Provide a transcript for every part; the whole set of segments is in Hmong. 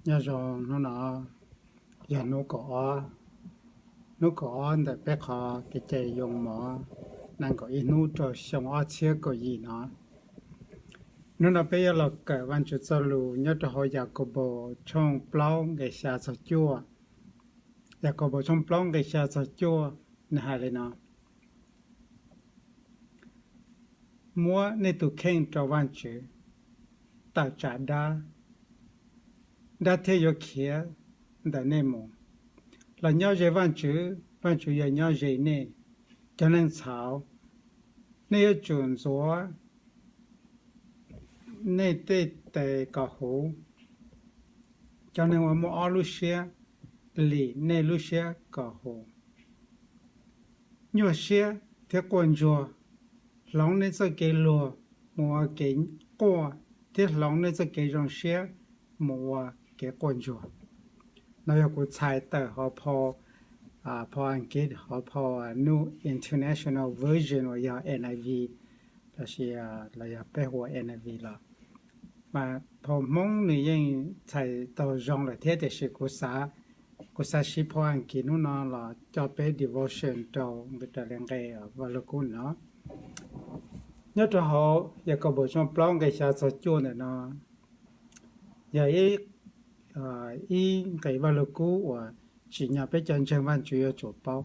Nyob zoo, hnub no yog hnub kaum ob, hnub kaum ob ntawm peb qhov kev cai yoo mov nees nkaum ib hnub rau xyoo ob txhiab kaum yim no. Hnub no peb yuav los kawm Vajtswv txoj lus nyob rau hauv Yakaunpaus tshooj plaub nqe xya txog cuaj. Yakaunpaus tshooj plaub nqe xya txog cuaj, nws hais li no: Muab nej tus kheej rau Vajtswv, tawm tsam dab, dab thiaj yuav khiav ntawm nej mus. Los nyob ze Vajtswv, Vajtswv yuav nyob ze nej. Cov neeg txhaum, nej yuav tsum ntxuav nej tej tes kom huv. Cov neeg uas muaj ob lub siab, lim nej lub siab kom huv. Nyuaj siab thiab quaj ntsuag, hloov nej txoj kev luag mus ua kev quaj, thiab hloov nej txoj kev zoo siab mus ua kev quaj ntsuag. No yog kuv txhais tawm hauv phau, phau Askiv, hauv phau New International Version uas yog N I V, los sis los yog peb hu ua N I V los. Mas phau Hmoob nws yeej txhais tau zoo lawm thiab, tiam sis kuv xav, kuv xav siv phau Askiv hnub no los coj peb devotion rau nqe, raws li nqe Vaj Lug Kub no. Nyob rau hauv Yakaunpaus tshooj plaub nqe xya txog cuaj ntawm no, yog ib, ib nqe Vaj Lug Kub uas tsim nyog peb cov ntseeg Vajtswv yuav tsum paub.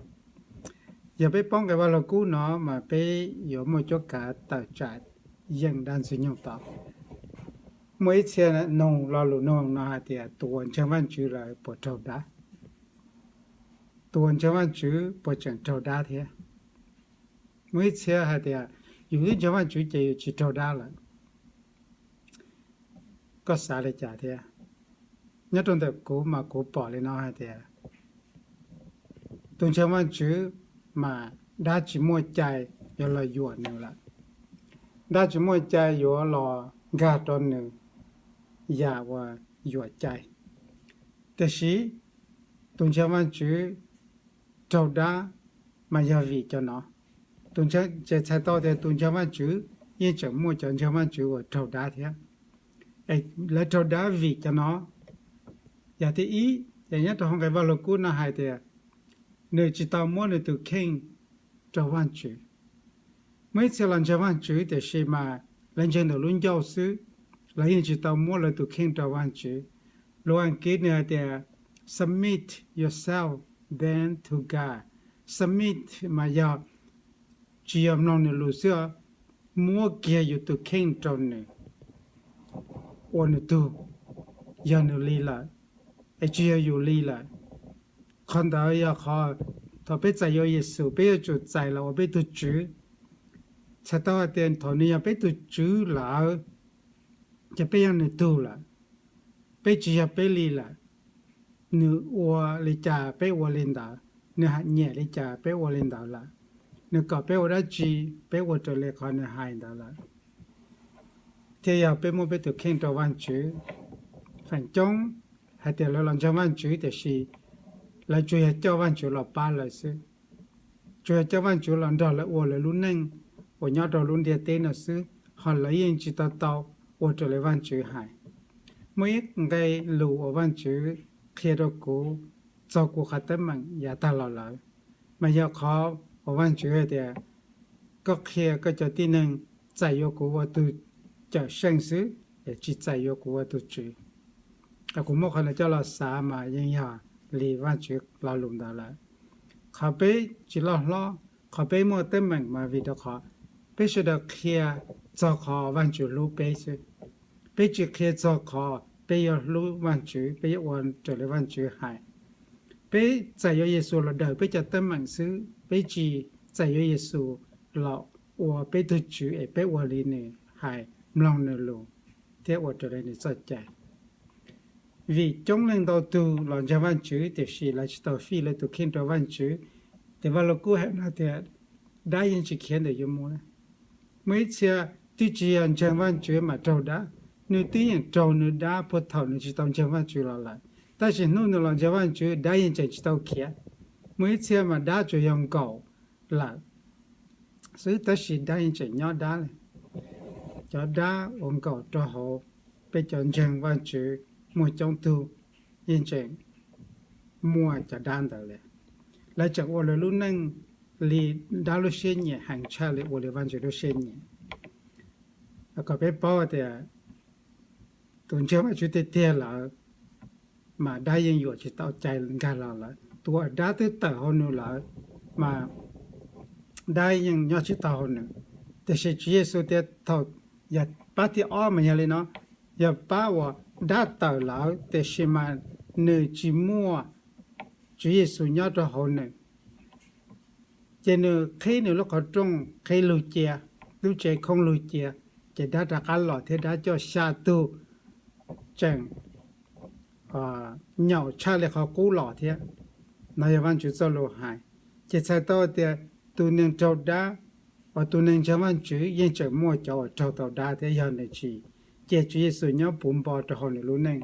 Yog peb paub nqe Vaj Lug Kub no mas peb yuav muaj cuab kav tawm tsam yeem dab Ntxwg Nyoog tau. Muaj ib txhia nug lo lus nug no hais tias tus uas ntseeg Vajtswv lawm puas raug dab? Tus uas ntseeg Vajtswv puas tseem raug dab thiab? Muaj ib txhia hais tias yus twb ntseeg Vajtswv ces yus tsis raug dab lawm. Koj xav li cas thiab? Nyob rau ntawm kuv mas kuv pom li no hais tias tus ntseeg Vajtswv mas dab tsis muaj cai yuav los yuam nws lawm. Dab tsis muaj cai yuav los nkag rau nws yam uas yuam cai. Tiam sis tus ntseeg Vajtswv raug dab mas yog vim cov no. Tus ntseeg, ces txhais tau tias tus ntseeg Vajtswv yeej tseem muaj cov ntseeg Vajtswv uas raug dab thiab. Es lawv raug dab vim cov no. Yog thib ib, ces nyob rau hauv nqe Vaj Lug Kub no hais tias nws tsis tau muab nws tus kheej rau Vajtswv. Muaj ib txhia los ntseeg Vajtswv tiam sis mas lawv ntseeg ntawm lub ncauj xwb, lawv yeej tsis tau muab lawv tus kheej rau Vajtswv. Lus Askiv nws hais tias submit yourself then to God. Submit mas yog tsis yog mloog nws lus xwb, muab kiag yus tus kheej rau nws, ua nws tug, yog nws li lawm, es tsis yog yus li lawm. Qhov ntawd yog qhov thaum peb txais yuav Yexus, peb yuav tsum txais los ua peb tug Tswv. Txhais tau hais tias thaum nws yog peb tug Tswv lawm, ces peb yog nws tug lawm, peb tsis yog peb li lawm. Nws ua li cas peb ua li ntawd, nws hais nyiam li cas peb ua li ntawd lawm, nws kom peb ua dab tsi peb ua raws li qhov nws hais ntawd lawm. Thiab yog peb muab peb tus kheej rau Vajtswv, feem coob hais tias lawv los ntseeg Vajtswv tiam sis lawv tsuas yog coj Vajtswv los pab lawv xwb, tsuas yog coj Vajtswv los nrog lawv ua lawv lub neej uas nyob rau lub ntiaj teb no xwb, ho lawv yeej tsis tau tau ua raws li Vajtswv hais. Muaj ib nqe lus uas Vajtswv qhia rau kuv txog kuv qhov teeb meem yav tag los lawm, mas yog qhov uas Vajtswv hais tias, koj qhia koj cov tib neeg txais yuav kuv ua tus cawm seej xwb, es tsis txais yuav kuv ua tus Tswv. Kuv muab qhov ntawd coj los xav mas yeej yog li Vajtswv lo lus ntawd lawm. Qhov peb tsis loj hlob, qhov peb muaj teeb meem mas vim rau qhov peb sawv daws qhia txog qhov Vajtswv hlub peb xwb. Peb tsis qhia txog qhov peb yuav hlub Vajtswv, peb yuav ua raws li Vajtswv hais. Peb txais yuav Yexus los daws peb cov teeb meem xwb, peb tsis txais yuav Yexus los ua peb tug Tswv es peb ua li nws hais, mloog nws lus, thiab ua raws li nws txoj cai. Vim coob leej ntau tug los ntseeg Vajtswv tiam sis lawv tsis tau fij lawv tus kheej rau Vajtswv, ces Vaj Lug Kub hais no tias dab yeej tsis khiav ntawm yus mus. Muaj ib txhia twb tsis yog ntseeg Vajtswv mas raug dab, nws twb yeej raug nws dab puag thaum nws tsis tau ntseeg Vajtswv los lawm, tab sis hnub nws los ntseeg Vajtswv dab yeej tseem tsis tau khiav. Muaj ib txhia mas dab tsuas yog nkaum lawm xwb, tab sis dab yeej tseem nyob dab li. Cov dab uas nkaum rau hauv peb cov ntseeg Vajtswv muaj coob tug, yeej tseem muaj cov dab ntawd li. Lawv tseem ua lawv lub neej li dab lub siab nyiam heev tshaj li ua li Vajtswv lub siab nyiam. Kom peb paub tias tus ntseeg Vajtswv tiag tiag lawm mas dab yeej yuam tsis tau cai nkag los lawm. Tus uas dab twb tawm hauv nws lawm mas dab yeej nyob tsis tau hauv nws. Tiam sis Tswv Yexus tias thaum, yog pab thib ob mas yog li no, yog pab uas dab tawm lawm tiam sis mas nws tsis muaj Tswv Yexus nyob rau hauv nws, ces nws qhib nws lub qhov rooj qhib lug cia, lub tsev khoob lug cia, ces dab rov qab los thiab dab coj xya tug tseem nyaum tshaj li qhov qub los thiab. No yog Vajtswv txoj lus hais. Ces txhais tau tias tus neeg raug dab, uas tus neeg ntseeg Vajtswv yeej tseem muaj cov uas raug tau dab thiab yog nws tsis cia Tswv Yexus nyob puv npo rau hauv nws lub neej.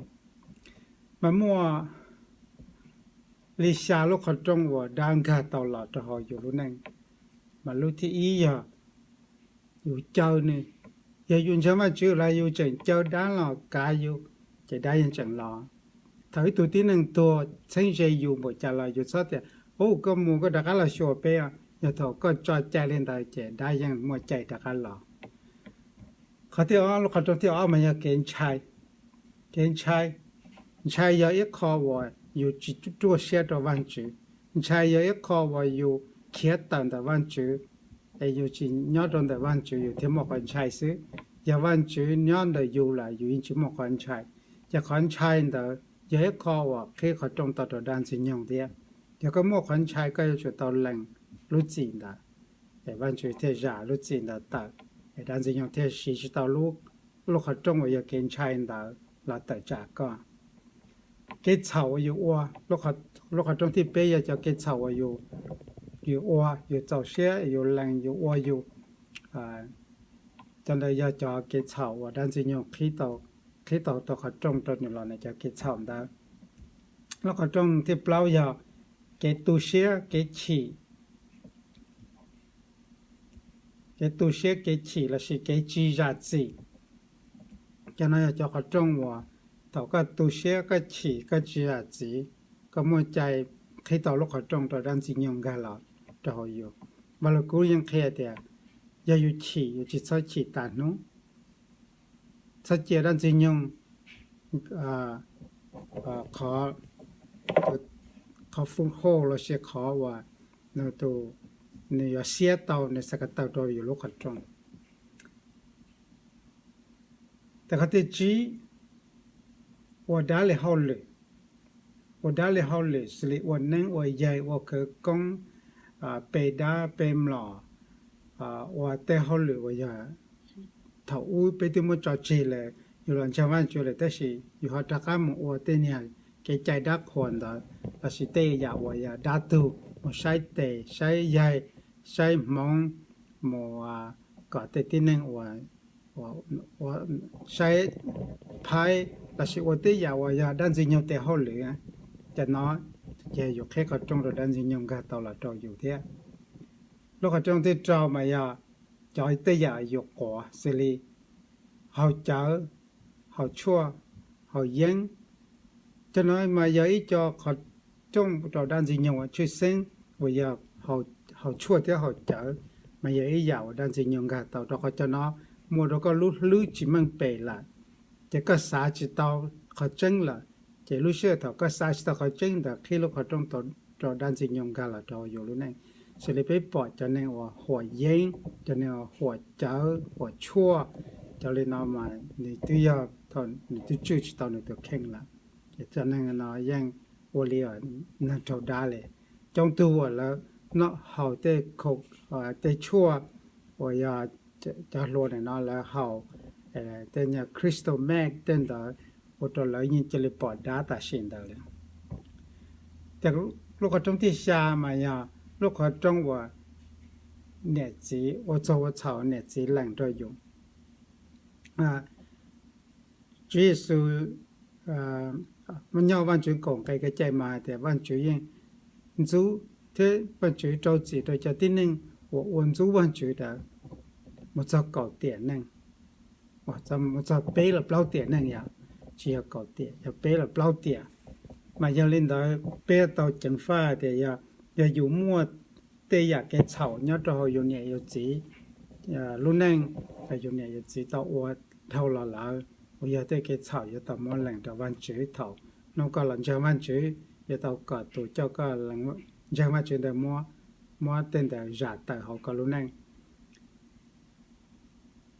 Mas muaj li xya lub qhov rooj uas dab nkag tau los rau hauv yus lub neej. Mas lub thib ib yog yus caw nws. Yog yus ntseeg Vajtswv los yus tseem caw dab los kav yus, ces dab yeej tseem los. Thaum ib tug tib neeg tuag txheeb ze yus npaum cas los yus txhob tias, u, koj mus koj rov qab los xyuas peb. Yog thaum koj tso cai li ntawd ces dab yeej muaj cai rov qab los. Qhov thib ob, lub qhov rooj thib ob mas yog kev ntshai. Kev ntshai, ntshai yog ib qho uas yus tsis ruaj siab rau Vajtswv. Ntshai yog ib qho uas yus khiav tawm ntawm Vajtswv, es yus tsis nyob rau ntawm Vajtswv yus thiaj muaj qhov ntshai xwb. Yog Vajtswv nyob ntawm yus lawm yus yeej tsis muaj qhov ntshai. Ces qhov ntshai ntawd yog ib qho uas qhib qhov rooj tau rau dab Ntxwg Nyoog thiab. Yog koj muaj qhov ntshai koj yuav tsum tau lees lub txim ntawd, es Vajtswv thiaj zam lub txim ntawd tawm, es dab Ntxwg Nyoog thiaj siv tsis tau lub qhov rooj uas yog kev ntshai ntawd los tawm tsam koj. Kev txhaum uas yus ua, lub qhov rooj thib peb yog cov kev txhaum uas yus ua, yus txaus siab yus lees yus ua yus, cov ntawd yog cov kev txhaum uas dab Ntxwg Nyoog qhib tau, qhib tau tau qhov rooj rau nws los nws cov kev txhaum ntawd. Lub qhov rooj thib plaub yog kev tu siab kev chim. Kev tu siab kev chim lossis kev tsis zam txim. Cov no yog cov qhov rooj uas thaum koj tu siab koj chim koj tsis zam txim, koj muaj cai qhib tau lub qhov rooj rau dab Ntxwg Nyoog nkag los rau hauv yus. Vaj Lug Kub yeej qhia tias yog yus chim yus tsis txhob chim tas hnub. Txhob cia dab Ntxwg Nyoog qhov, qhov foob hauj lossis qhov uas nws tus, nws yuav siab tau nws xav kom tawm rau yus lub qhov rooj. Tes qhov thib tsib, ua dab li hauj lwm. Ua dab li hauj lwm xws li ua neeb ua yaig ua khawv koob, pe dab pe mlom, ua tej hauj lwm uas yog thaum ub peb twb muab tso tseg lawm, yus los ntseeg Vajtswv lawm tab sis yus ho rov qab mus ua tej niag kev cai dab qhuas ntawd lossis tej yam uas yog dab tug, mus saib tes saib yaig, saib hmoov, mus kom tej tib neeg uas saib phaib lossis ua tej yam uas yog dab Ntxwg Nyoog tes hauj lwm. Cov no ces yus qhib qhov rooj rau dab Ntxwg Nyoog nkag tau los rau yus thiab. Lub qhov rooj thib rau mas yog cov tej yam yus quav xws li haus cawv, haus tshuaj, haus yeeb. Cov no mas yog ib co qhov rooj rau dab Ntxwg Nyoog uas tshwj xeeb uas yog haus tshuaj thiab haus cawv, mas yog ib yam uas dab Ntxwg Nyoog nkag tau rau qhov cov no muaj rau koj lub hlwb tsis meej pem lawm, ces koj xav tsis tau qhov tseeb lawm, ces lub sij hawm thaum koj xav tsis tau qhov tseeb ntawd qhib lub qhov rooj rau dab Ntxwg Nyoog nkag los rau yus lub neej. Xws li peb pom cov neeg uas huam yeeb, cov neeg uas huam cawv huam tshuaj, cov li no mas nws twb yog thaum nws twb tswj tsis tau nws tus kheej lawm. Ces cov neeg no yeej ua li neeg raug dab li. Coob tug uas lawv haus tej, tej tshuaj uas yog cov hluas nim no lawv haus tej crystal meth tej ntawd, ua rau lawv yeej cia li pom dab tam sim ntawd li. Ces lub qhov rooj thib xya mas yog lub qhov rooj uas niam txiv ua txaug ua txhaum niam txiv lees rau yus. Tswv Yexus, muaj nyob Vajtswv kaum nqe kev cai mas hais tias Vajtswv yeej ntxub thiab Vajtswv rau txim rau cov tib neeg uas ua ntxub Vajtswv ntawd mus txog kaum tiam neeg, mus txog peb los plaub tiam neeg, yog tsis yog kaum tiam, yog peb los plaub tiam. Mas yog li ntawd peb yuav tau ceev faj tias yog, yog yus muaj tej yam kev txhaum nyob rau hauv yus niam yus txiv lub neej, yus niam yus txiv tau ua dhau los lawm, uas yog tej kev txhaum yuav tau muab lees rau Vajtswv thaum hnub koj los ntseeg Vajtswv, yuav tau kom tus coj koj ntseeg Vajtswv ntawd muab tej ntawd zam tawm hauv koj lub neej.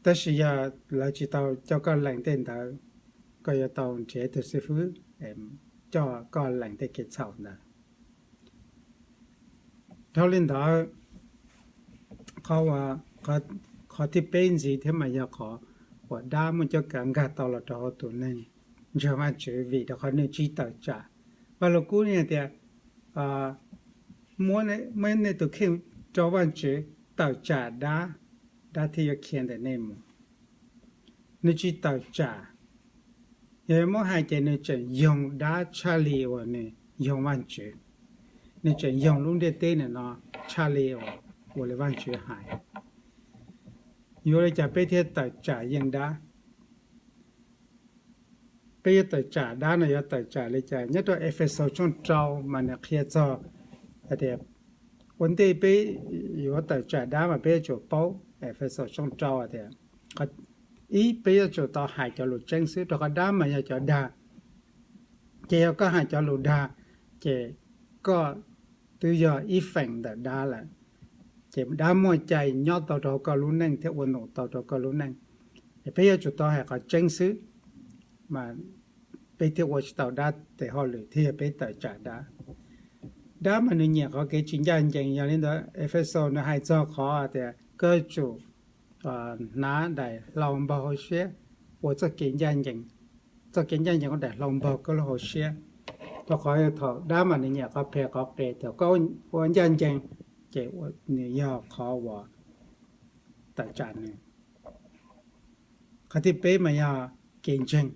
Tab sis yog lawv tsis tau coj koj lees tej ntawd, koj yuav tau nrhiav tus xib fwb coj koj lees tej kev txhaum ntawd. Dhau li ntawd, qhov thib peb ntxiv thiab mas yog qhov uas dab muaj cuab kav nkag tau los rau hauv tus neeg ntseeg Vajtswv vim rau qhov nws tsis tawm tsam. Vaj Lug Kub hais tias, muab nej tus kheej rau Vajtswv, tawm tsam dab, dab thiaj yuav khiav ntawm nej mus. Nws tsis tawm tsam. Yog muab hais ces nws tseem yoog dab tshaj li uas nws yoog Vajtswv. Nws tseem yoog lub ntiaj teb no tshaj li uas ua li Vajtswv hais. Yuav li cas peb thiaj tawm tsam yeej dab? Peb yuav tawm tsam dab no yuav tawm tsam li cas? Nyob rau Efexus tshooj rau mas nws qhia txog hais tias ua ntej peb yuav tawm tsam dab mas peb yuav tsum paub, Efexus tshooj rau tias, ib, peb yuav tsum tau hais cov lus tseeb xwb, rau qhov dab mas yog cov dag. Ces yog koj hais cov lus dag, ces koj twb yog ib feem ntawm dab lawm. Ces dab muaj cai nyob tau rau koj lub neej thiab ua num tau rau koj lub neej. Es peb yuav tsum tau hais qhov tseeb xwb, mas peb thiaj ua tsis tau dab tes hauj lwm thiab yog peb tawm tsam dab. Dab mas nws nyiam qhov kev tsis ncaj ncees, yog li ntawd Efexus nws hais txog qhov tias koj yuav tsum hnav daim hlau npaug hauv siab, ua txoj kev ncaj ncees, txoj kev ncaj ncees ua daim hlau npaug koj lub hauv siab. Rau qhov thaum dab mas nws nyiam qhov phem qhov qes, thaum koj ua ncaj ncees, ces nws yog qhov uas tawm tsam nws. Qhov thib peb mas yog kev ntseeg.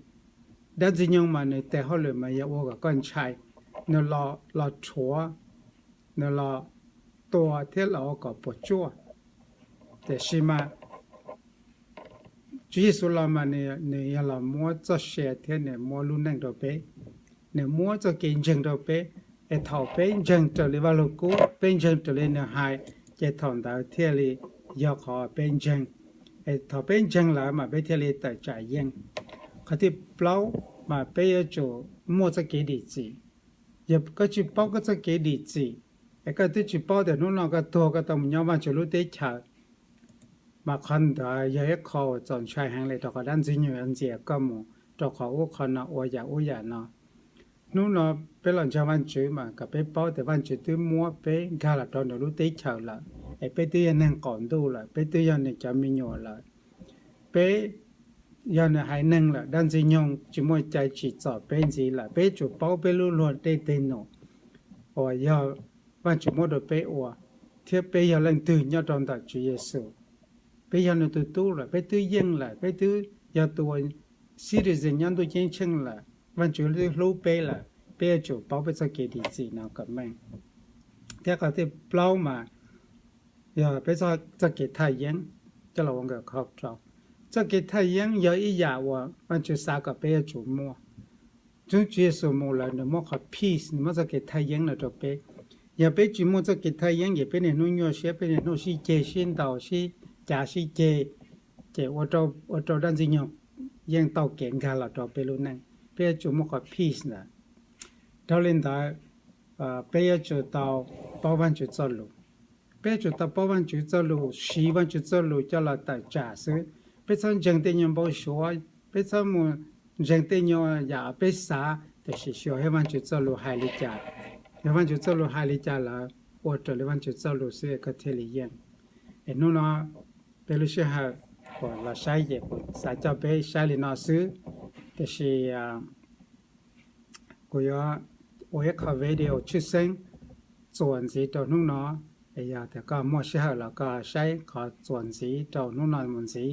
Dab ntxwg nyoog mas nws tes hauj lwm mas yog ua kom koj ntshai, nws los rhuav, nws los tua thiab los ua kom puas tsuaj. Tiam sis mas Tswv Yexus los mas nws yog los muab txoj sia thiab nws muab lub neej rau peb. Nws muab txoj kev ntseeg rau peb, es thaum peb ntseeg raws li Vaj Lug Kub, peb ntseeg raws li nws hais, ces thaum ntawd thiaj li yog qhov peb ntseeg. Es thaum peb ntseeg lawm mas peb thiaj li tawm tsam yeej. Qhov thib plaub mas peb yuav tsum muaj txoj kev dim txim. Yog koj tsis paub koj txoj kev dim txim, es koj twb tsis paub tias hnub no koj tuag koj tau mus nyob Vajtswv lub teb chaws, mas qhov ntawd yog ib qho uas txaus ntshai heev li, rau qhov dab ntxwg nyoog yuav ntxias koj mus rau qhov ub qhov no, ua yam ub yam no. Hnub no peb los ntseeg Vajtswv mas kom peb paub tias Vajtswv twb muab peb nkag los rau nws lub teb chaws lawm, es peb twb yog neeg qaum ntuj lawm, peb twb yog nws cov me nyuam lawm. Peb yog nws haiv neeg lawm, dab ntxwg nyoog tsis muaj cai tsim txom peb ntxiv lawm. Peb yuav tsum paub peb lub luag dej teg num uas yog Vajtswv muab rau peb ua, thiab peb yog leej twg nyob rau ntawm Tswv Yexus. Peb yog nws tus tub lawm, peb twb yeej lawm, peb twb yog tus citizen nyob ntuj ceeb tsheej lawm, Vajtswv twb hlub peb lawm. Peb yuav tsum paub peb txoj kev dim txim no kom meej. Thiab qhov thib plaub mas yog peb txoj kev thaj yeeb, coj los ua nkawm qhov rau. Txoj kev thaj yeeb yog ib yam uas Vajtswv xav kom peb yuav tsum muaj. Hnub Tswv Yexus mus lawm nws muab qhov peace, nws muab txoj kev thaj yeeb no rau peb. Yog peb tsis muaj txoj kev thaj yeeb ces peb niaj hnub nyuaj siab, peb niaj hnub sib ceg sib ntaus sib cav sib ceg, ces ua rau dab ntxwg nyoog yeej tau kev nkag los rau peb lub neej. Peb yuav tsum muaj qhov peace ntawd. Dhau li ntawd, peb yuav tsum tau paub Vajtswv txoj lus. Peb yuav tsum tau paub Vajtswv txoj lus, siv Vajtswv txoj lus coj los tawm tsam xwb. Peb txhob ntseeg tej nyuag npau suav, peb txhob mus ntseeg tej nyuag yam peb xav, tiam sis xyuas Vajtswv txoj lus hais li cas. Yog Vajtswv txoj lus hais li cas lawm, ua raws li Vajtswv txoj lus xwb koj thiaj li yeej. Es hnub no peb lub sij hawm kuv los saib ces kuv xav coj peb saib li no xwb, tiam sis kuv yuav ua ib qho video tshwj xeeb txuas ntxiv rau hnub no. Es yog tias koj muaj sij hawm los koj saib qhov txuas ntxiv rau hnub no mus ntxiv,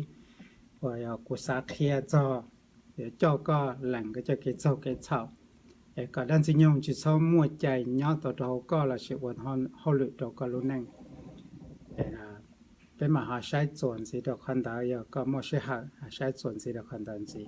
uas yog kuv xav qhia txog yuav coj koj lees koj cov kev txaug kev txhaum, es kom dab ntxwg nyoog tsis txhob muaj cai nyob tau rau hauv koj lossis ua hauj lwm rau koj lub neej. Peb mam ho saib txuas ntxiv rau qhov ntawd, yog koj muaj sij hawm ho saib txuas ntxiv rau qhov ntawd ntxiv.